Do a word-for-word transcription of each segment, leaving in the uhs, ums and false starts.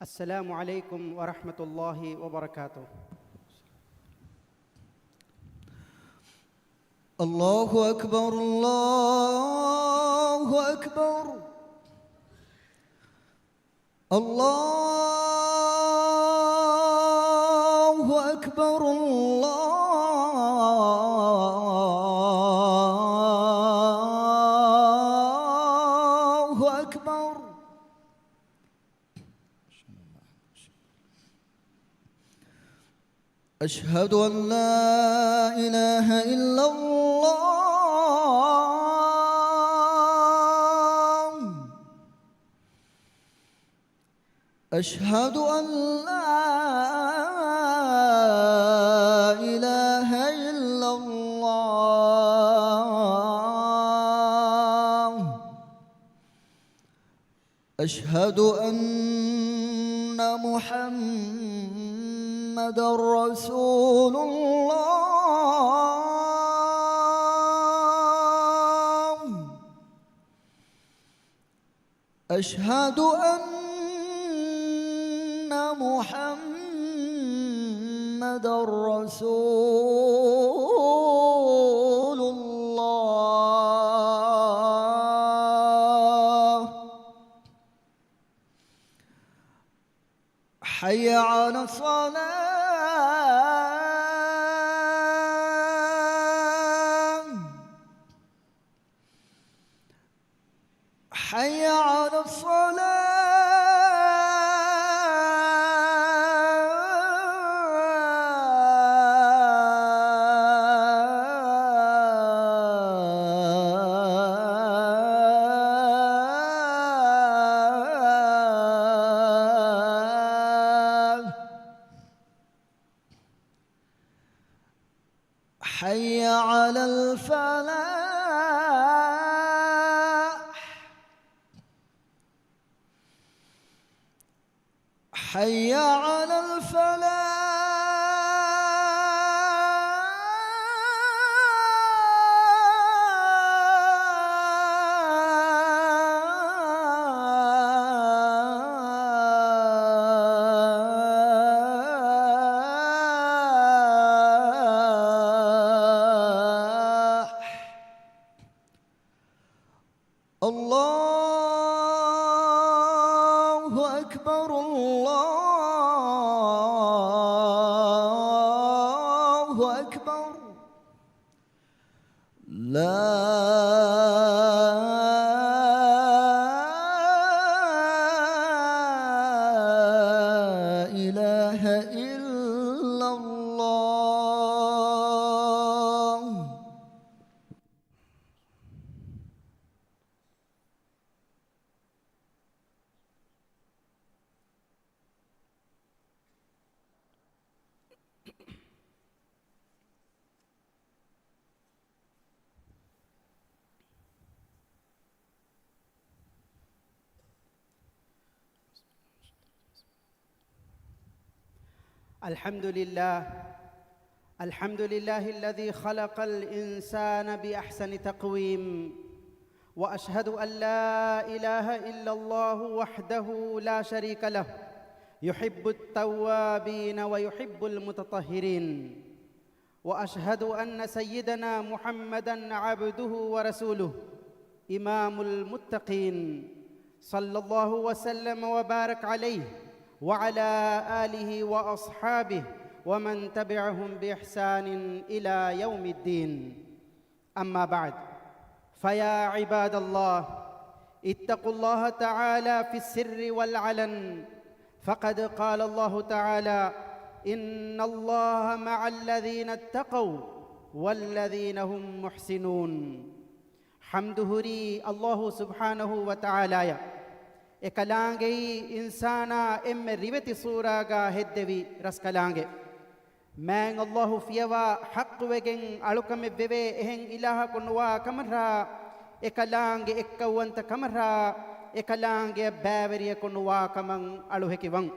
السلام عليكم ورحمة الله وبركاته. الله أكبر، الله أكبر، الله أكبر، الله أكبر. أشهد أن لا إله إلا الله. أشهد أن لا إله إلا الله. أشهد أن محمدا رسول الله. أشهد أن محمدا رسول الله. حي على الصلاة. حي على الصلاة. حي على الفلاح. حي على الفلاح. الله أكبر، الله أكبر. لا إله إلا الله. الحمد لله. الحمد لله الذي خلق الإنسان بأحسن تقويم، وأشهد أن لا إله إلا الله وحده لا شريك له، يحب التوابين ويحب المتطهرين. وأشهد أن سيدنا محمدا عبده ورسوله إمام المتقين، صلى الله وسلم وبارك عليه وعلى آله وأصحابه ومن تبعهم بإحسان إلى يوم الدين. أما بعد، فيا عباد الله، اتقوا الله تعالى في السر والعلن، فقد قال الله تعالى: إن الله مع الذين اتقوا والذين هم محسنون. ޙަމްދު ހުރީ ﷲ ސުބްޙާނަހޫ ވަތަޢާލާއަށް. އެކަލާނގެއީ އިންސާނާ އެންމެ ރިވެތި ސޫރާގާ ހެއްދެވި ރަސްކަލާނގެ. މާތް ﷲ ފިޔަވާ ޙައްޤުވެގެން އަޅުކަމެއް ވެވޭ އެހެން އިލާހަކު ނުވާ ކަމަށާ، އެކަލާނގެ އެއްކައުވަންތަ ކަމަށާ، އެކަލާނގެއަށް ބައިވެރިޔަކު ނުވާ ކަމަށް އަޅުހެކިވަން.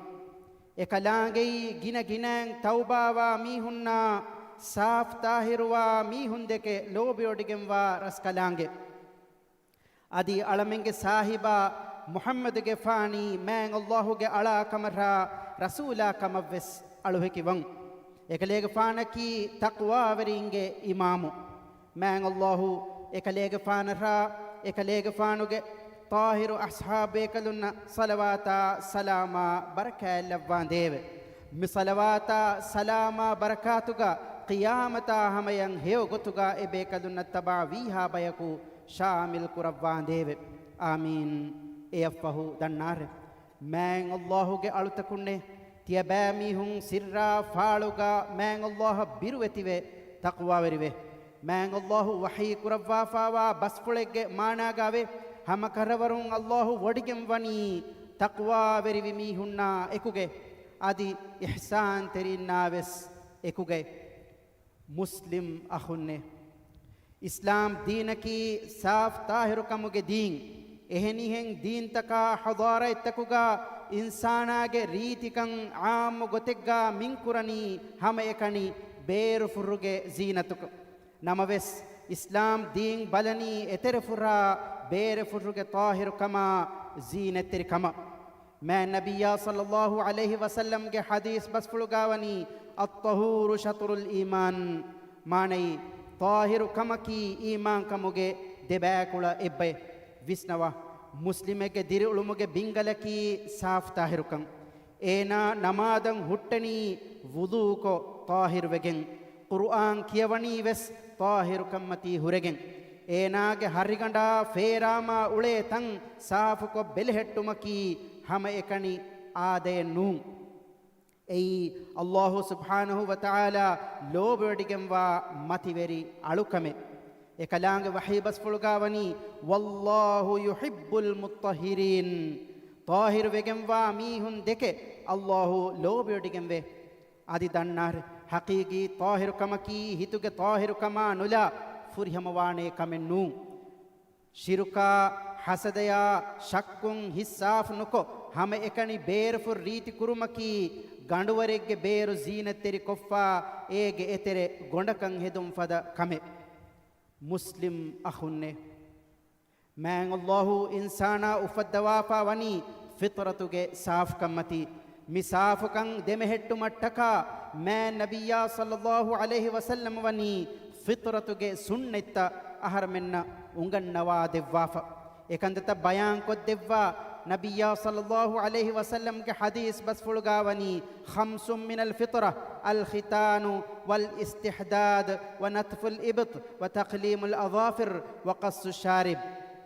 އެކަލާނގެއީ ގިނަ ގިނައިން ތައުބާވާ މީހުންނާ، ސާފް ޠާހިރުވާ މީހުންދެކެ ލޯބިވޮޑިގެންވާ ރަސްކަލާނގެ. އަދި އަޅަމެންގެ ސާހިބާ މުޙައްމަދުގެފާނީ މާތް ﷲ ގެ އަޅާ ކަމަށާ ރަސޫލާ ކަމަށްވެސް އަޅުހެކިވަން. އެކަލޭގެފާނަކީ ތަޤްވާވެރީންގެ އިމާމު. މާތް ﷲ އެކަލޭގެފާނަށާ، އެކަލޭގެފާނުގެ ޠާހިރު އަޞްޙާބޭކަލުންނަށް ޞަލަވާތާ ސަލާމާ ބަރަކާތް ލައްވާނދޭވެ. މި ޞަލަވާތާ ސަލާމާ ބަރަކާތުގަ ޤިޔާމަތާ ހަމަޔަށް ހެޔޮ ގޮތުގަ އެބޭކަލުންނަށް ތަބާވީހާ ބަޔަކު ޝާމިލް ކުރައްވާނދޭވެ. އާމީން. އެއަށްފަހު ދަންނާށެ، މާތް ﷲ ގެ އަޅުތަކުންނޭ، ތިޔަބައިމީހުން ސިއްރާ ފާޅުގަ މާތް ﷲ އަށް ބިރުވެތިވެ ތަޤްވާވެރިވެ. މާތް ﷲ ވަޙީ ކުރައްވާފާވާ ބަސްފުޅެއްގެ މާނާގައިވޭ، ހަމަކަށަވަރުން ﷲ ވޮޑިގެން ވަނީ ތަޤްވާވެރިވި މީހުންނާ އެކުގައި، އަދި އިޙްސާންތެރިންނާވެސް އެކުގައި. މުސްލިމް އަޚުންނޭ، އިސްލާމް ދީނަކީ ސާފް ޠާހިރުކަމުގެ ދީން. އެހެނިހެން ދީންތަކާ ޙަޟާރަތްތަކުގަ އިންސާނާގެ ރީތިކަން ޢާއްމު ގޮތެއްގަ މިންކުރަނީ ހަމައެކަނި ބޭރުފުށުގެ ޒީނަތުކަން. ނަމަވެސް، އިސްލާމް ދީން ބަލަނީ އެތެރެފުށާ ބޭރުފުށުގެ ޠާހިރުކަމާ ޒީނަތްތެރިކަމަށް. މާތް ނަބިއްޔާ ޞައްލައްލާހު ޢަލައިހި ވަސައްލަމްގެ ޙަދީޘް ބަސްފުޅުގައިވަނީ، "الطهور شطر الإيمان." މާނައީ، ޠާހިރު ކަމަކީ އީމާންކަމުގެ ދެބައިކުޅަ އެއްބައެއް. ވިސްނަވާ، މުސްލިމެއްގެ ދިރިއުޅުމުގެ ބިންގަލަކީ ސާފް ޠާހިރުކަން. އޭނާ ނަމާދަށް ހުއްޓެނީ ވުޟޫކޮށް ޠާހިރުވެގެން، ޤުރުއާން ކިޔަވަނީ ވެސް ޠާހިރުކަންމަތީ ހުރެގެން. އޭނާގެ ހަށިގަނޑާ ފޭރާމާ އުޅޭ ތަން ސާފުކޮށް ބެލެހެއްޓުމަކީ ހަމައެކަނި އާދައެއް ނޫން. އެއީ، ﷲ ސުބްޙާނަހު ވަތަޢާލާ ލޯބިވެޑިގެންވާ މަތިވެރި އަޅުކަމެއް. އެކަލާނގެ ވަޙީ ބަސްފުޅުގައިވަނީ، "والله يحب المطهرين." ޠާހިރު ވެގެންވާ މީހުން ދެކެ ﷲ ލޯބިވެޑިގެންވޭ. އަދި ދަންނާށެ، ޙަޤީޤީ ޠާހިރުކަމަކީ ހިތުގެ ޠާހިރުކަމާ ނުލާ، ފުރިހަމަވާނޭ ކަމެއް ނޫން. ޝިރުކާ، ޙަސަދަޔާ، ޝައްކުން ހިތް ސާފު ނުކޮށް، ހަމައެކަނި ބޭރުފުށް ރީތި ކުރުމަކީ، ގަނޑުވަރެއްގެ ބޭރު ޒީނަތްތެރި ކޮށްފާ، އޭގެ އެތެރެ ގޮނޑަކަން ހެދުން ފަދަ ކަމެއް. މުސްލިމް އަޚުންނޭ، މާތް ﷲ އިންސާނާ އުފައްދަވާފާ ވަނީ ފިޠްރަތުގެ ސާފުކަންމަތީ. މި ސާފުކަން ދެމެހެއްޓުމަށްޓަކާ، މާތް ނަބިއްޔާ ޞައްލައްލާހު ޢަލައިހި ވަސައްލަމަ ވަނީ ފިޠްރަތުގެ ސުންނަތްތައް އަހަރެމެންނަށް އުނގަންނަވާ ދެއްވާފަ. އެކަންތައްތައް ބަޔާންކޮށްދެއްވާ، ނަބިއްޔާ ޞައްލައްލާހު ޢަލައިހި ވަސައްލަމްގެ ޙަދީޘް ބަސްފުޅުގައިވަނީ، "خمس من الفطرة، الختان والاستحداد ونتف الإبط وتقليم الأظافر وقص الشارب."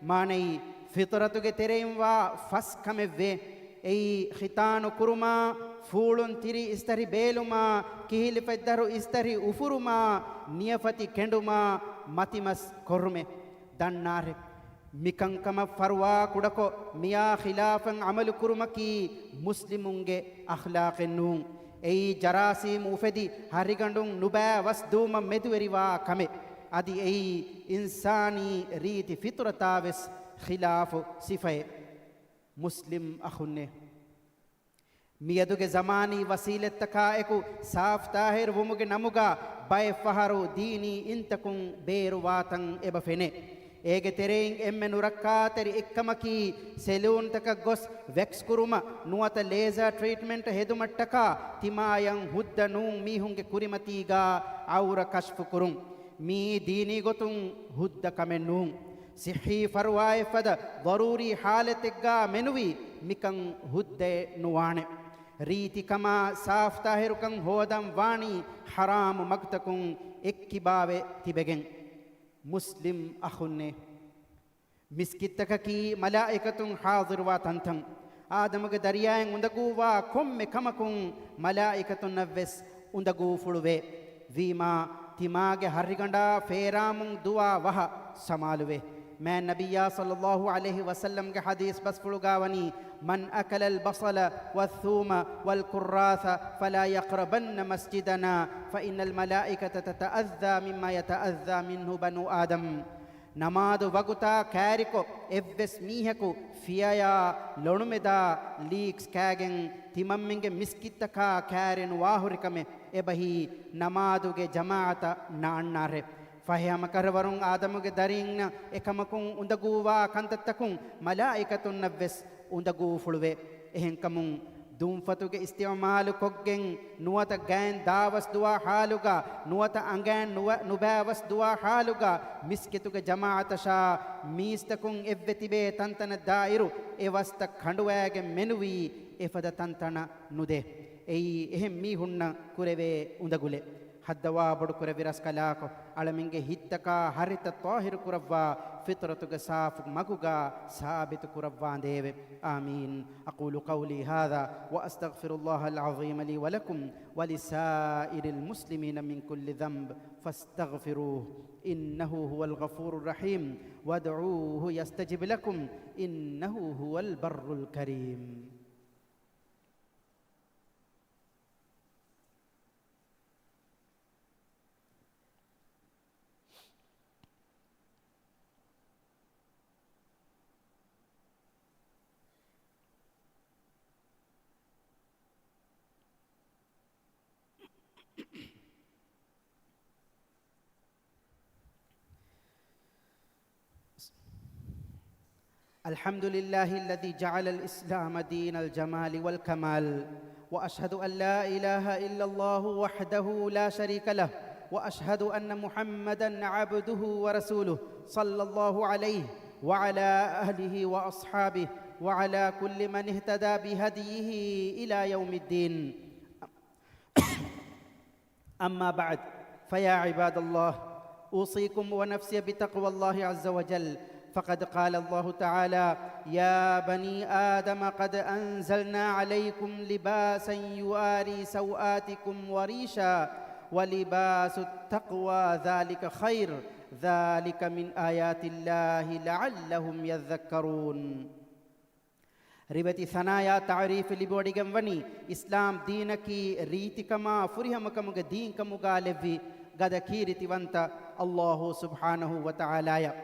މާނައީ، ފިޠްރަތުގެ ތެރެއިންވާ ފަސް ކަމެއްވޭ. އެއީ، ޚިތާނު ކުރުމާ، ފޫޅުން ތިރި އިސްތަށި ބޭލުމާ، ކިހިލިފަތްދަރު އިސްތަށި އުފުރުމާ، ނިޔަފަތި ކެނޑުމާ، މަތިމަސް ކޮށްރުމެއް. ދަންނާށެ، މިކަންކަމަށް ފަރުވާ ކުޑަކޮށް، މިއާ ޚިލާފަށް ޢަމަލު ކުރުމަކީ މުސްލިމުންގެ އަޚްލާޤެއް ނޫން. އެއީ، ޖަރާސީމް އުފެދި، ހަށިގަނޑުން ނުބައި ވަސް ދޫމަށް މެދުވެރިވާ ކަމެއް. އަދި އެއީ، އިންސާނީ ރީތި ފިޠުރަތާ ވެސް ޚިލާފު ސިފައެއް. މުސްލިމް އަޚުންނޭ، މިއަދުގެ ޒަމާނީ ވަސީލަތްތަކާ އެކު ސާފް ޠާހިރު ވުމުގެ ނަމުގަ ބައެއް ފަހަރު ދީނީ އިންތަކުން ބޭރުވާތަން އެބަ ފެނޭ. އޭގެ ތެރެއިން އެންމެ ނުރައްކާތެރި އެއްކަމަކީ، ސެލޫންތަކަށް ގޮސް ވެކްސް ކުރުމަށް ނުވަތަ ލޭޒާ ޓްރީޓްމަންޓް ހެދުމަށްޓަކާ ތިމާޔަން ހުއްދަ ނޫން މީހުންގެ ކުރިމަތީގަ އައުރަ ކަޝްފު ކުރުން. މިއީ ދީނީ ގޮތުން ހުއްދަ ކަމެއް ނޫން. ޞިއްޙީ ފަރުވާއެއްފަދަ ޟަރޫރީ ޙާލަތެއްގަ މެނުވީ މިކަން ހުއްދައެއް ނުވާނެ. ރީތިކަމާ ސާފް ޠާހިރުކަން ހޯދަން ވާނީ ޙަރާމު މަގުތަކުން އެއްކިބާވެ ތިބެގެން. މުސްލިމް އަޚުންނޭ، މިސްކިތްތަކަކީ މަލާއިކަތުން ޙާޟިރުވާ ތަންތަން. އާދަމުގެ ދަރިޔާއިން އުނދަގޫވާ ކޮންމެ ކަމަކުން މަލާއިކަތުންނަށްވެސް އުނދަގޫފުޅުވޭ. ވީމާ، ތިމާގެ ހަށިގަނޑާ ފޭރާމުން ދުވާ ވަހަށް ސަމާލުވޭ. މާތް ނަބިއްޔާ ޞައްލައްލާހު ޢަލައިހި ވަސައްލަމްގެ ޙަދީޘް ބަސްފުޅުގައިވަނީ، "من أكل البصل والثوم والكراث فلا يقربن مسجدنا فإن الملائكة تتأذى مما يتأذى منه بنو آدم." ނަމާދު ވަގުތާ ކާރިކޮށް، އެއްވެސް މީހަކު ފިޔަޔާ ލޮނުމެދާ ލީކްސް ކާގެން ތިމަންމެންގެ މިސްކިތްތަކާ ކާރެއް ނުވާހުރިކަމެއް އެބަހީ ނަމާދުގެ ޖަމާޢަތަށް ނާންނާށޭ. ފަހެ ހަމަކަށަވަރުން އާދަމުގެ ދަރީންނަށް އެކަމަކުން އުނދަގޫވާ ކަންތައްތަކުން މަލާއިކަތުންނަށްވެސް އުނދަގޫފުޅުވޭ. އެހެންކަމުން ދުންފަތުގެ އިސްތިޢުމާލު ކޮށްގެން ނުވަތަ ގައިން ދާވަސް ދުވާ ޙާލުގަ، ނުވަތަ އަނގައިން ނުވަ-، ނުބައިވަސް ދުވާ ޙާލުގަ މިސްކިތުގެ ޖަމާޢަތަށާ މީސްތަކުން އެއްވެ ތިބޭ ތަންތަނަށް ދާއިރު އެ ވަސްތައް ކަނޑުވައިގެން މެނުވީ އެފަދަ ތަންތަނަށް ނުދޭ. އެއީ އެހެން މީހުންނަށް ކުރެވޭ އުނދަގުލެއް. ހައްދަވާ ބޮޑުކުރެއްވި ރަސްކަލާކޮ، އަޅަމެންގެ ހިތްތަކާ ހަރިތައް ޠާހިރު ކުރައްވާ، ފިޠުރަތުގެ ސާފު މަގުގާ ސާބިތު ކުރައްވާނދޭވެ. آمين. أقول قولي هذا وأستغفر الله العظيم لي ولكم ولسائر المسلمين من كل ذنب فاستغفروه إنه هو الغفور الرحيم وادعوه يستجب لكم إنه هو البر الكريم. الحمد لله الذي جعل الإسلام دين الجمال والكمال، وأشهد أن لا إله إلا الله وحده لا شريك له، وأشهد أن محمدا عبده ورسوله، صلى الله عليه وعلى آله وأصحابه وعلى كل من اهتدى بهديه إلى يوم الدين. أما بعد، فيا عباد الله، أوصيكم ونفسي بتقوى الله عز وجل، فقد قال الله تعالى: يا بني آدم قد أنزلنا عليكم لباسا يواري سوآتكم وريشا ولباس التقوى ذلك خير، ذلك من آيات الله لعلهم يذكرون. ރިވެތި ސަނާޔާ ތަޢުރީފު ލިބިވަޑިގެންވަނީ އިސްލާމް ދީނަކީ ރީތިކަމާ ފުރިހަމަކަމުގެ ދީންކަމުގާ ލެއްވި ގަދަ ކީރިތިވަންތަ ﷲ ސުބްޙާނަހޫ ވަތަޢާލާޔަށް.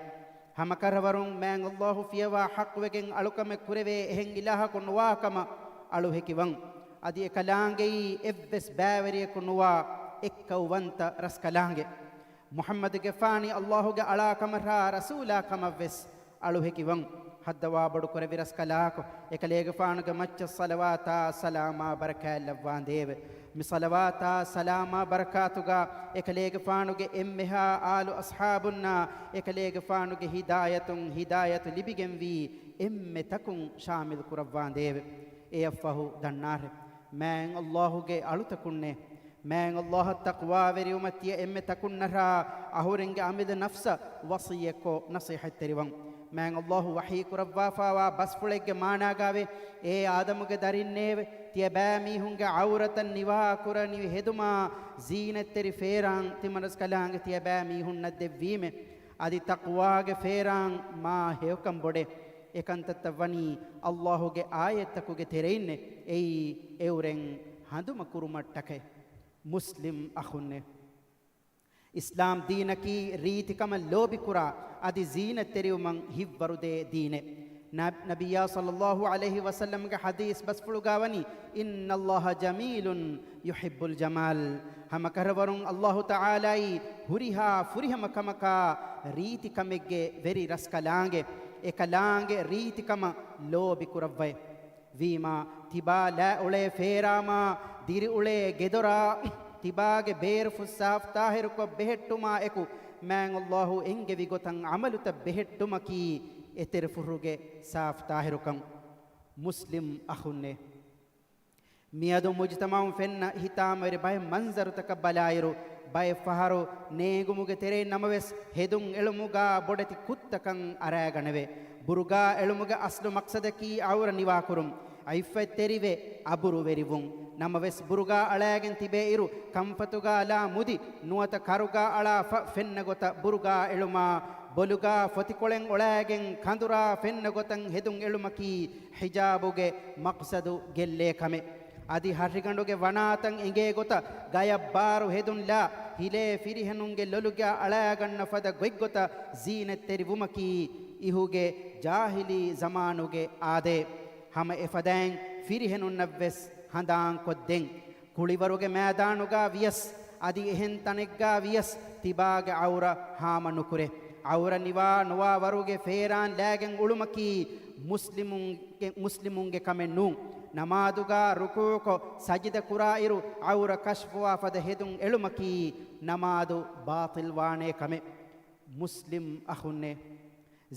ހަމަކަށަވަރުން މާތް ﷲ ފިޔަވާ ޙައްޤުވެގެން އަޅުކަމެއް ކުރެވޭ އެހެން އިލާހަކު ނުވާކަމަށް އަޅުހެކިވަން. އަދި އެކަލާނގެއީ އެއްވެސް ބައިވެރިޔަކު ނުވާ އެއްކައުވަންތަ ރަސްކަލާނގެ. މުޙައްމަދުގެފާނީ ﷲގެ އަޅާކަމަށާ ރަސޫލާކަމަށްވެސް އަޅުހެކިވަން. ހައްދަވާ ބޮޑުކުރެއްވި ރަސްކަލާކޮ، އެކަލޭގެފާނުގެ މައްޗަށް ޞަލަވާތާ ސަލާމާ ބަރަކާތް ލައްވާނދޭވެ. މި ޞަލަވާތާ ސަލާމާ ބަރަކާތުގާ އެކަލޭގެފާނުގެ އެންމެހާ އާލު އަޞްޙާބުންނާ އެކަލޭގެފާނުގެ ހިދާޔަތުން ހިދާޔަތު ލިބިގެންވީ އެންމެ ތަކުން ޝާމިލް ކުރައްވާނދޭވެ. އެއަށްފަހު ދަންނާށެ، މާތް ﷲގެ އަޅުތަކުންނޭ، މާތް ﷲއަށް ތަޤްވާވެރިވުމަށް ތިޔަ އެންމެ ތަކުންނަށާ އަހުރެންގެ އަމިއްލަ ނަފްސަށް ވަޞިއްޔަތްކޮށް ނަޞޭޙަތްތެރިވަން. މާތް ﷲ ވަޙީ ކުރައްވާފާވާ ބަސްފުޅެއްގެ މާނާގާވޭ، އޭ އާދަމުގެ ދަރިންނޭވެ! ތިޔަބައިމީހުންގެ ޢައުރަތަށް ނިވާކުރަނިވި ހެދުމާ ޒީނަތްތެރި ފޭރާން ތިމަންރަސްކަލާނގެ ތިޔަބައިމީހުންނަށް ދެއްވީމެ. އަދި ތަޤްވާގެ ފޭރާން މާ ހެޔޮކަން ބޮޑޭ. އެކަންތައްތައް ވަނީ ﷲގެ އާޔަތްތަކުގެ ތެރެއިންނޭ. އެއީ އެއުރެން ހަނދުމަ ކުރުމަށްޓަކައި. މުސްލިމް އަޚުންނޭ! އިސްލާމް ދީނަކީ ރީތިކަމަށް ލޯބިކުރާ، އަދި ޒީނަތްތެރިވުމަށް ހިތްވަރުދޭ ދީނެއް. ނަ-، ނަބިއްޔާ ޞައްލައްލާހު ޢަލައިހި ވަސައްލަމްގެ ޙަދީޘް ބަސްފުޅުގާ ވަނީ، إن الله جميل يحب الجمال. ހަމަކަށަވަރުން ﷲ ތަޢާލާއީ ހުރިހާ ފުރިހަމަ ކަމަކާ ރީތިކަމެއްގެ ވެރި ރަސްކަލާނގެ، އެކަލާނގެ ރީތިކަމަށް ލޯބި ކުރައްވައި. ވީމާ، ތިބާ ލާ އުޅޭ ފޭރާމާ، ދިރިއުޅޭ ގެދޮރާ، ތިބާގެ ބޭރުފުށް ސާފު ޠާހިރުކޮށް ބެހެއްޓުމާ އެކު، މާތް ﷲ އެންގެވި ގޮތަށް ޢަމަލުތައް ބެހެއްޓުމަކީ އެތެރެފުށުގެ ސާފު ޠާހިރުކަން. މުސްލިމް އަޚުންނޭ! މިއަދު މުޖުތަމަޢުން ފެންނަ ހިތާމަވެރި ބައެއް މަންޒަރުތަކަށް ބަލާއިރު، ބައެއް ފަހަރު ނޭނގުމުގެ ތެރެއިން ނަމަވެސް ހެދުން އެޅުމުގާ ބޮޑެތި ކުށްތަކަށް އަރާގަނެވޭ. ބުރުގާ އެޅުމުގެ އަސްލު މަޤްޞަދަކީ ޢައުރަ ނިވާކުރުން، ޢިއްފަތްތެރިވެ، އަބުރުވެރިވުން. ނަމަވެސް ބުރުގާ އަޅާގެން ތިބޭއިރު، ކަންފަތުގާ ލާ މުދި، ނުވަތަ ކަރުގާ އަޅާ ފަ-، ފެންނަ ގޮތަށް ބުރުގާ އެޅުމާ، ބޮލުގާ ފޮތިކޮޅެއް އޮޅާގެން ކަނދުރާ ފެންނަ ގޮތަށް ހެދުން އެޅުމަކީ ޙިޖާބުގެ މަޤްޞަދު ގެއްލޭ ކަމެއް. އަދި ހަށިގަނޑުގެ ވަނާތައް އެނގޭ ގޮތަށް ގަޔަށް ބާރު ހެދުން ލާ، ހިލޭ ފިރިހެނުންގެ ލޮލުގާ އަޅާގަންނަ ފަދަ ގޮތްގޮތަށް ޒީނަތްތެރިވުމަކީ އިހުގެ ޖާހިލީ ޒަމާނުގެ އާދައެއް. ހަމަ އެފަދައިން ފިރިހެނުންނަށްވެސް ހަނދާންކޮށްދޭން. ކުޅިވަރުގެ މައިދާނުގާ ވިޔަސް، އަދި އެހެން ތަނެއްގާ ވިޔަސް ތިބާގެ ޢައުރަ ހާމަ ނުކުރޭ. ޢައުރަ ނިވާ ނުވާ ވަރުގެ ފޭރާން ލާގެން އުޅުމަކީ މުސްލިމުންގެ، މުސްލިމުންގެ ކަމެއް ނޫން. ނަމާދުގާ ރުކޫޢުކޮށް ސަޖިދަ ކުރާއިރު ޢައުރަ ކަޝްފުވާ ފަދަ ހެދުން އެޅުމަކީ ނަމާދު ބާޠިލް ވާނޭ ކަމެއް. މުސްލިމް އަޚުންނޭ!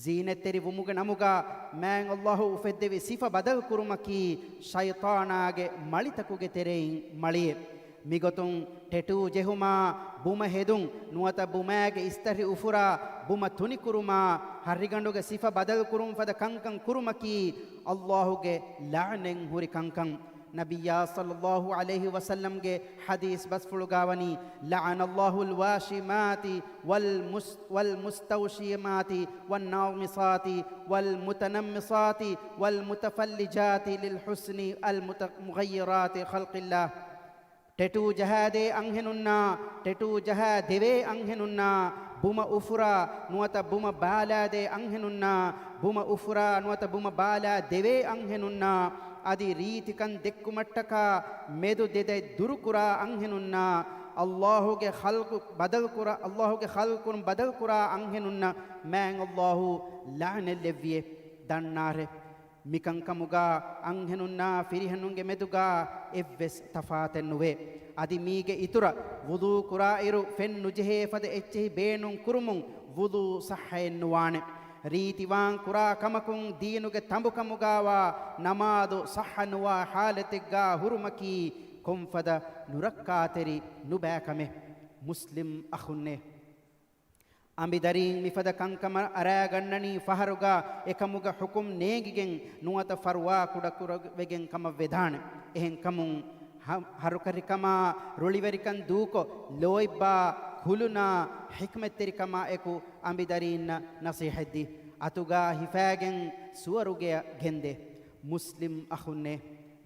ޒީނަތްތެރި ވުމުގެ ނަމުގަ މާތް ﷲ އުފެއްދެވި ސިފަ ބަދަލު ކުރުމަކީ ޝައިޠާނާގެ މަޅިތަކުގެ ތެރެއިން މަޅިއެއް. މިގޮތުން ޓެޓޫ ޖެހުމާ، ބުމަ ހެދުން، ނުވަތަ ބުމާގެ އިސްތަށި އުފުރާ، ބުމަ ތުނިކުރުމާ، ހަށިގަނޑުގެ ސިފަ ބަދަލު ކުރުން ފަދަ ކަންކަން ކުރުމަކީ ﷲ ގެ ލަޢްނަތް ހުރި ކަންކަން. ނަބިއްޔާ ޞައްލައްލާހު ޢަލައިހި ވަސައްލަމްގެ ޙަދީޘް ބަސްފުޅުގާ ވަނީ، لعن الله الواشمات والمس-، والمستوشمات والنامصات والمتنمصات والمتفلجات للحسن المت-، مغيرات خلق الله. ޓެޓޫ ޖަހާދޭ އަންހެނުންނާ، ޓެޓޫ ޖަހާ ދެވޭ އަންހެނުންނާ، ބުމަ އުފުރާ ނުވަތަ ބުމަ ބާލާދޭ އަންހެނުންނާ، ބުމަ އުފުރާ ނުވަތަ ބުމަ ބާލާ ދެވޭ އަންހެނުންނާ، އަދި ރީތިކަން ދެއްކުމަށްޓަކާ މެދު ދެދަތް ދުރުކުރާ އަންހެނުންނާ، ﷲ ގެ ޚަލްޤު ބަދަލުކުރާ، ﷲ ގެ ޚަލްޤުން ބަދަލުކުރާ އަންހެނުންނަށް މާތް ﷲ ލަޢްނަތް ލެއްވިއޭ. ދަންނާށޭ! މިކަންކަމުގާ އަންހެނުންނާ ފިރިހެނުންގެ މެދުގާ އެއްވެސް ތަފާތެއް ނުވޭ. އަދި މީގެ އިތުރަށް ވުޟޫ ކުރާއިރު ފެން ނުޖެހޭ ފަދަ އެއްޗެހި ބޭނުން ކުރުމުން ވުޟޫ ޞައްޙައެއް ނުވާނެ. ރީތިވާން ކުރާ ކަމަކުން ދީނުގެ ތަނބުކަމުގާވާ ނަމާދު ޞައްޙަ ނުވާ ޙާލަތެއްގާ ހުރުމަކީ ކޮންފަދަ ނުރައްކާތެރި ނުބައި ކަމެއް. މުސްލިމް އަޚުންނޭ! އަނބިދަރީން މިފަދަ ކަންކަމަށް އަރާގަންނަނީ ފަހަރުގަ އެކަމުގެ ޙުކުމް ނޭނގިގެން ނުވަތަ ފަރުވާ ކުޑަކުރެވިގެން ކަމަށް ވެދާނެ. އެހެންކަމުން ހަ-، ހަރުކަށިކަމާ ރުޅިވެރިކަން ދޫކޮށް، ލޯތްބާ ކުލުނާ ޙިކްމަތްތެރިކަމާ އެކު އަނބިދަރީންނަށް ނަޞޭޙަތްދީ، އަތުގާ ހިފާގެން ސުވަރުގެއަށް ގެންދޭ. މުސްލިމް އަޚުންނޭ!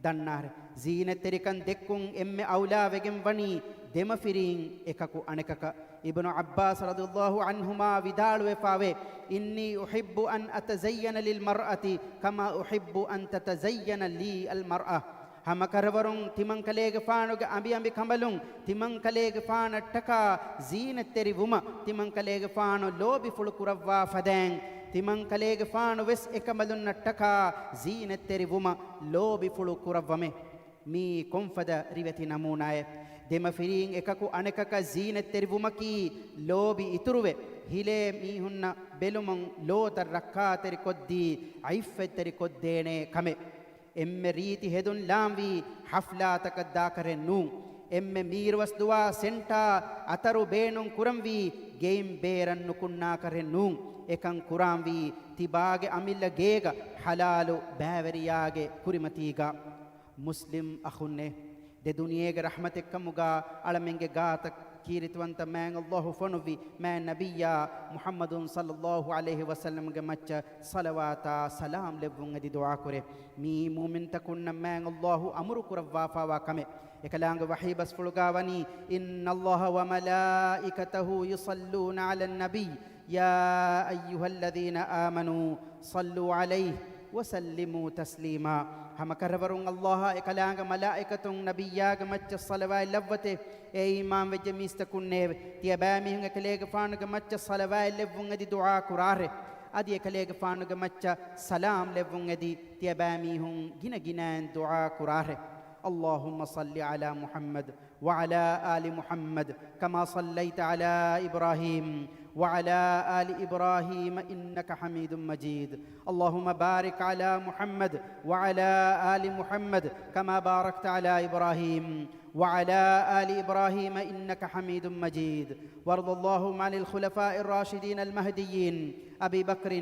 ދަންނާށޭ! ޒީނަތްތެރިކަން ދެއްކުން އެންމެ އައުލާ ވެގެން ވަނީ ދެމަފިރީން އެކަކު އަނެކަކަށް. އިބްނު ޢައްބާސް ރަޟިޔައްލާހު ޢަންހުމާ ވިދާޅުވެފައިވޭ، إني أحب أن أتزين للمرأة كما أحب أن تتزين لي المرأة. ހަމަކަށަވަރުން ތިމަންކަލޭގެފާނުގެ އަނބިއަނބި ކަނބަލުން ތިމަންކަލޭގެފާނަށްޓަކާ ޒީނަތްތެރި ވުމަށް ތިމަންކަލޭގެފާނު ލޯބިފުޅު ކުރައްވާ ފަދައިން، ތިމަންކަލޭގެފާނު ވެސް އެކަނބަލުންނަށްޓަކާ ޒީނަތްތެރި ވުމަށް ލޯބިފުޅު ކުރައްވަމޭ. މީ ކޮންފަދަ ރިވެތި ނަމޫނާއެއް! ދެމަފިރީން އެކަކު އަނެކަކަށް ޒީނަތްތެރި ވުމަކީ ލޯބި އިތުރުވެ، ހިލޭ މީހުންނަށް ބެލުމުން ލޯތައް ރައްކާތެރިކޮށްދީ، ޢިއްފަތްތެރިކޮށްދޭނޭ ކަމެއް. އެންމެ ރީތި ހެދުން ލާންވީ ޙަފްލާތަކަށް ދާކަށެއް ނޫން. އެންމެ މީރުވަސްދުވާ ސެންޓާ އަތަރު ބޭނުން ކުރަންވީ ގެއިން ބޭރަށް ނުކުންނާކަށެއް ނޫން. އެކަން ކުރާންވީ ތިބާގެ އަމިއްލަ ގޭގަ ޙަލާލު ބައިވެރިޔާގެ ކުރިމަތީގަ. މުސްލިމް އަޚުންނޭ! ދެ ދުނިޔޭގެ ރަޙްމަތެއްކަމުގާ އަޅަމެންގެ ގާތަށް ކީރިތިވަންތަ މާތް ﷲ ފޮނުއްވި މާތް ނަބިއްޔާ މުޙައްމަދު ޞައްލައްލާހު ޢަލައިހި ވަސައްލަމްގެ މައްޗަށް ޞަލަވާތާ ސަލާމް ލެއްވުން އެދި ދުޢާކުރޭ. މީ މުއުމިންތަކުންނަށް މާތް ﷲ އަމުރު ކުރައްވާފައިވާ ކަމެއް. އެކަލާނގެ ވަޙީ ބަސްފުޅުގާ ވަނީ، إن الله وملائكته يصلون على النبي يا أيها الذين آمنوا صلوا عليه وسلموا تسليما. ހަމަކަށަވަރުން ﷲ އާ އެކަލާނގެ މަލާއިކަތުން ނަބިއްޔާގެ މައްޗަށް ޞަލަވާތް ލައްވަތޭ. އޭ އީމާންވެއްޖެ މީސްތަކުންނޭވެ! ތިޔަބައިމީހުން އެކަލޭގެފާނުގެ މައްޗަށް ޞަލަވާތް ލެއްވުން އެދި ދުޢާ ކުރާށޭ. އަދި އެކަލޭގެފާނުގެ މައްޗަށް ސަލާމް ލެއްވުން އެދި ތިޔަބައިމީހުން ގިނަ ގިނައިން ދުޢާ ކުރާށޭ. اللهم صل على محمد وعلى آل محمد كما صليت على إبراهيم وعلى آل إبراهيم إنك حميد مجيد. اللهم بارك على محمد وعلى آل محمد كما باركت على إبراهيم وعلى آل إبراهيم إنك حميد مجيد. وارض اللهم عن الخلفاء الراشدين المهديين أبي بكر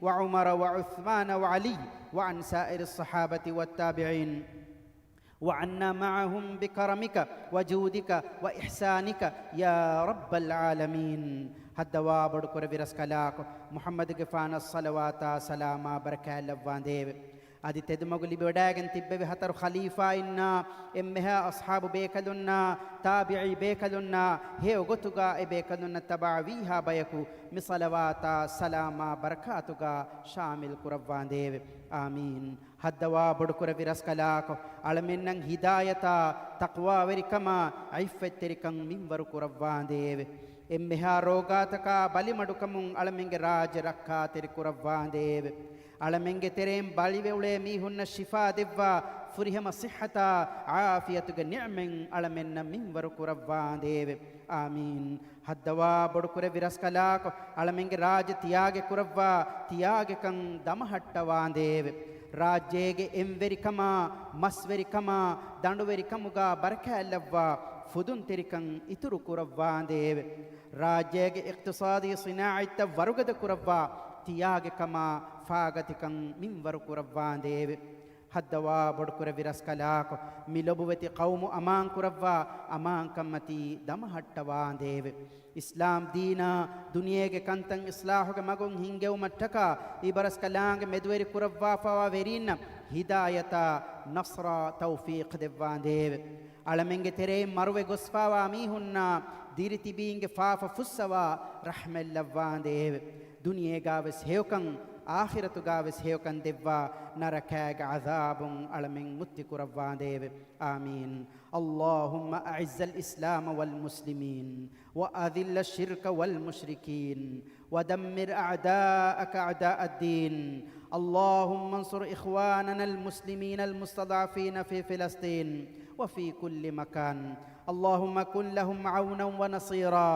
وعمر وعثمان وعلي وعن سائر الصحابة والتابعين. وعنا معهم بكرمك وجودك وإحسانك يا رب العالمين. ހައްދަވާ ބޮޑުކުރެއްވި ރަސްކަލާކޮ، މުޙައްމަދުގެފާނަށް ޞަލަވާތާ ސަލާމާ ބަރަކާތް ލައްވާނދޭވެ. އަދި ތެދުމަގު ލިބިވަޑައިގެން ތިއްބެވި ހަތަރު ޚަލީފާއިންނާ، އެންމެހާ އަޞްޙާބު ބޭކަލުންނާ، ތާބިޢީ ބޭކަލުންނާ، ހެޔޮ ގޮތުގާ އެ ބޭކަލުންނަށް ތަބަޢަވީހާ ބަޔަކު މި ޞަލަވާތާ ސަލާމާ ބަރަކާތުގާ ޝާމިލް ކުރައްވާނދޭވެ. އާމީން. ހައްދަވާ ބޮޑުކުރެއްވި ރަސްކަލާކޮ، އަޅަމެންނަށް ހިދާޔަތާ، ތަޤްވާވެރިކަމާ، ޢިއްފަތްތެރިކަން މިންވަރު ކުރައްވާނދޭވެ. އެންމެހާ ރޯގާތަކާ ބަލިމަޑުކަމުން އަޅަމެންގެ ރާއްޖެ ރައްކާތެރި ކުރައްވާނދޭވެ. އަޅަމެންގެ ތެރެއިން ބަލިވެ އުޅޭ މީހުންނަށް ޝިފާ ދެއްވާ، ފުރިހަމަ ޞިއްޙަތާ، ޢާފިޔަތުގެ ނިޢުމަތް އަޅަމެންނަށް މިންވަރު ކުރައްވާނދޭވެ. އާމީން. ހައްދަވާ ބޮޑުކުރެއްވި ރަސްކަލާކޮ، އަޅަމެންގެ ރާއްޖެ ތިޔާގެ ކުރައްވާ ތިޔާގެކަން ދަމަހައްޓަވާނދޭވެ. ރާއްޖޭގެ އެންވެރިކަމާ، މަސްވެރިކަމާ، ދަނޑުވެރިކަމުގާ ބަރަކާތްލައްވާ، ފުދުންތެރިކަން އިތުރު ކުރައްވާނދޭވެ. ރާއްޖޭގެ އިޤްތިޞާދީ ޞިނާޢަތްތައް ވަރުގަދަ ކުރައްވާ، ތިޔާގެކަމާ ފާގަތިކަން މިންވަރު ކުރައްވާނދޭވެ. ހައްދަވާ ބޮޑުކުރެއްވި ރަސްކަލާކޮ، މި ލޮބުވެތި ޤައުމު އަމާން ކުރައްވާ، އަމާންކަންމަތީ ދަމަހައްޓަވާނދޭވެ. އިސްލާމް ދީނާ ދުނިޔޭގެ ކަންތައް އިޞްލާޙުގެ މަގުން ހިންގެވުމަށްޓަކާ އިބަރަސްކަލާނގެ މެދުވެރި ކުރައްވާފަވާ ވެރީންނަށް ހިދާޔަތާ، ނަޞްރާ، ތައުފީޤް ދެއްވާނދޭވެ. އަޅަމެންގެ ތެރެއިން މަރުވެ ގޮސްފާވާ މީހުންނާ ދިރިތިބީންގެ ފާފަ ފުއްސަވާ ރަޙްމަތްލައްވާނދޭވެ. ދުނިޔޭގާވެސް ހެޔޮކަން، އާޚިރަތުގާވެސް ހެޔޮކަން ދެއްވާ، ނަރަކައިގެ ޢަޛާބުން އަޅަމެން މުއްތި ކުރައްވާނދޭވެ. آمين. اللهم أعز الإسلام والمسلمين، وأذل الشرك والمشركين، ودمر أعداءك أعداء الدين. اللهم انصر إخواننا المسلمين المستضعفين في فلسطين وفي كل مكان. اللهم كن لهم عونا ونصيرا.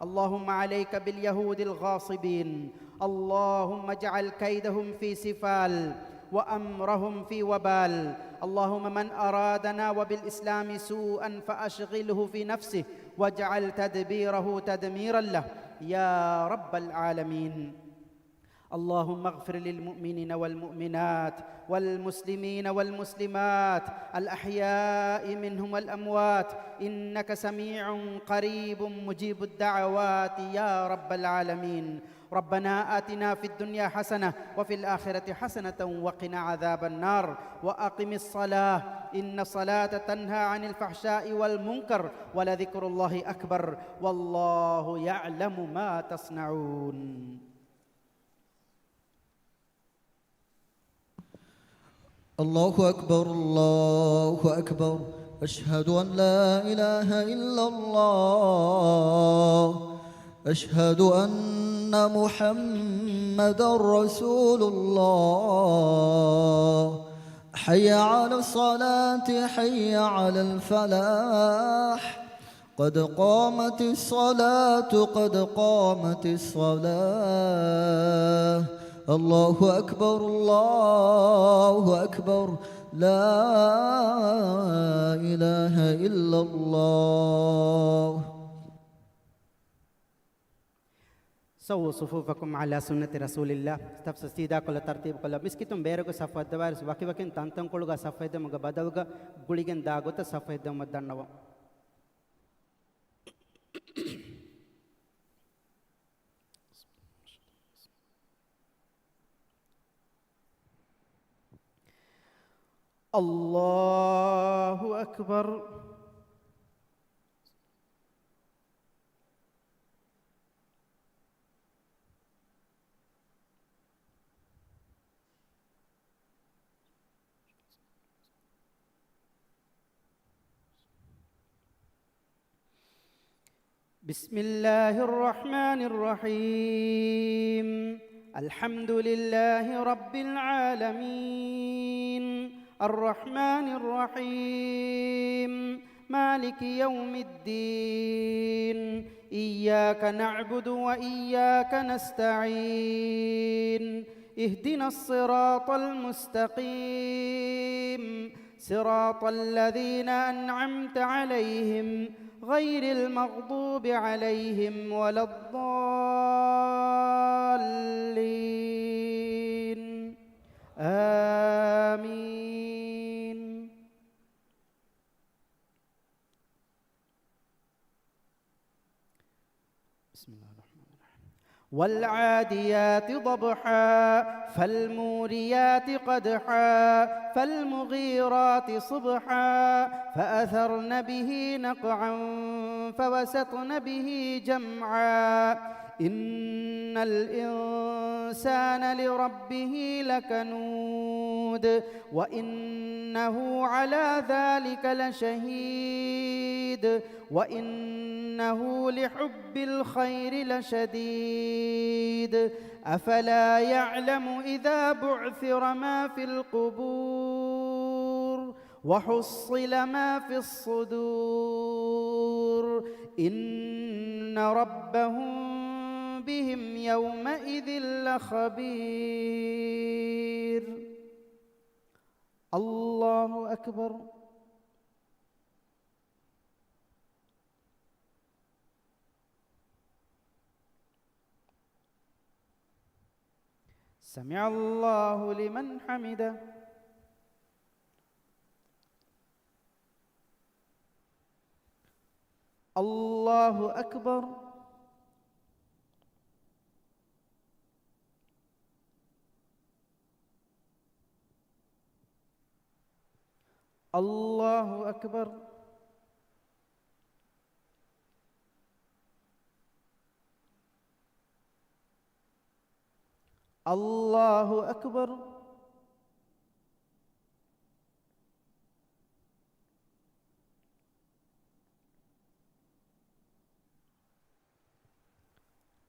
اللهم عليك باليهود الغاصبين. اللهم اجعل كيدهم في سفال، وأمرهم في وبال. اللهم من أرادنا وبالإسلام سوءا فأشغله في نفسه، واجعل تدبيره تدميرا له، يا رب العالمين. اللهم اغفر للمؤمنين والمؤمنات والمسلمين والمسلمات الأحياء منهم والأموات، إنك سميع قريب مجيب الدعوات يا رب العالمين. ربنا آتنا في الدنيا حسنة وفي الآخرة حسنة وقنا عذاب النار. وأقم الصلاة، إن الصلاة تنهى عن الفحشاء والمنكر، ولذكر الله أكبر، والله يعلم ما تصنعون. الله أكبر، الله أكبر. أشهد أن لا إله إلا الله. أشهد أن محمدا رسول الله. حي على الصلاة، حي على الفلاح. قد قامت الصلاة، قد قامت الصلاة. الله أكبر، الله أكبر. لا إله إلا الله. سووا صفوفكم على سنة رسول الله. ސަފް ސަފް ސީދާކޮށްލަ ތަރުތީބުކޮށްލަ، މިސްކިތުން ބޭރުގެ ސަފް ހައްދަވާއިރުސް ވަކިވަކިން ތަންތަންކޮޅުގަ ސަފް ހެއްދެމުގެ ބަދަލުގަ ގުޅިގެން ދާ ގޮތަށް ސަފް ހެއްދެވުމަށް ދަންނަވަން. الله أكبر. بسم الله الرحمن الرحيم. الحمد لله رب العالمين. الرحمن الرحيم. مالك يوم الدين. إياك نعبد وإياك نستعين. اهدنا الصراط المستقيم. صراط الذين أنعمت عليهم غير المغضوب عليهم ولا الضالين. آمين. بسم الله الرحمن الرحيم. والعاديات ضبحا، فالموريات قدحا، فالمغيرات صبحا، فأثرن به نقعا، فوسطن به جمعا. إن الإنسان لربه لكنود، وإنه على ذلك لشهيد، وإنه لحب الخير لشديد. أفلا يعلم إذا بعثر ما في القبور وحصل ما في الصدور إن ربهم بهم يومئذ لخبير. الله أكبر. سمع الله لمن حمده. الله أكبر. الله أكبر. الله أكبر.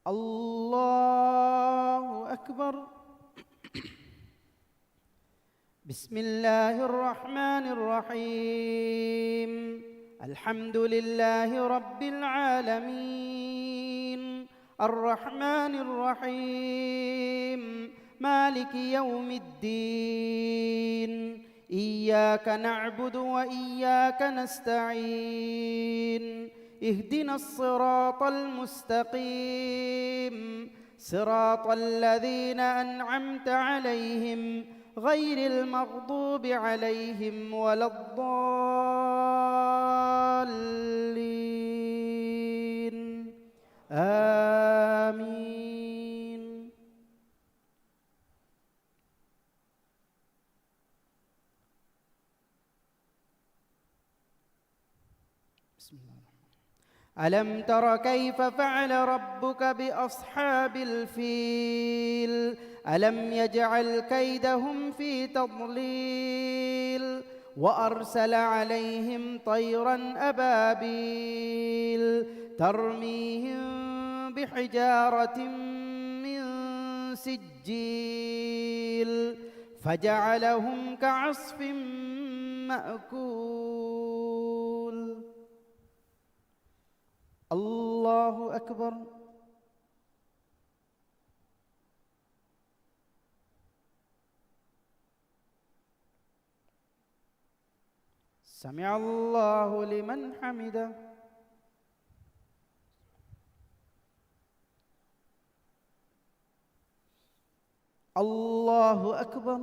الله أكبر. بسم الله الرحمن الرحيم. الحمد لله رب العالمين. الرحمن الرحيم. مالك يوم الدين. إياك نعبد وإياك نستعين. اهدنا الصراط المستقيم. صراط الذين أنعمت عليهم غير المغضوب عليهم ولا الضالين. آمين. بسم الله الرحمن الرحيم. ألم تر كيف فعل ربك بأصحاب الفيل؟ ألم يجعل كيدهم في تضليل وأرسل عليهم طيرا أبابيل ترميهم بحجارة من سجيل فجعلهم كعصف مأكول. الله أكبر. سمع الله لمن حمده. الله أكبر.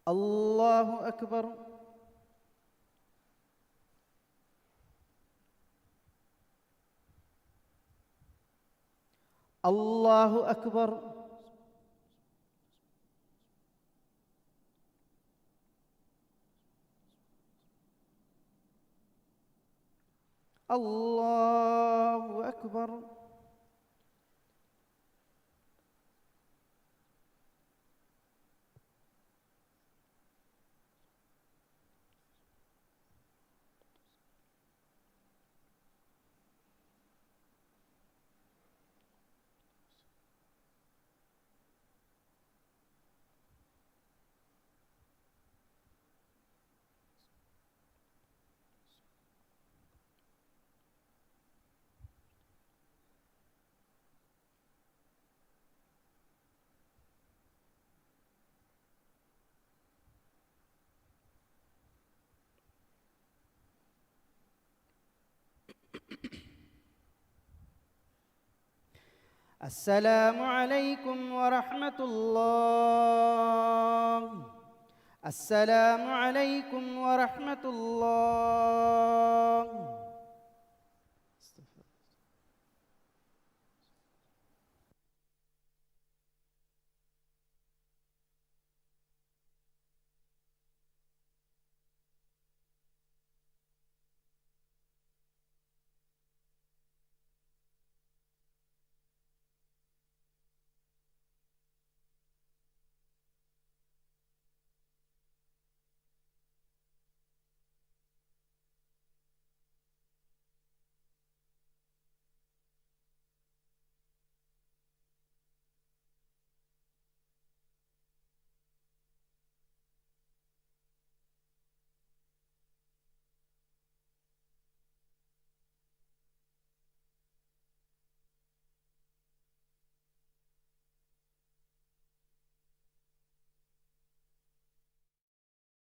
الله أكبر. الله أكبر. الله أكبر. السلام عليكم ورحمة الله. السلام عليكم ورحمة الله.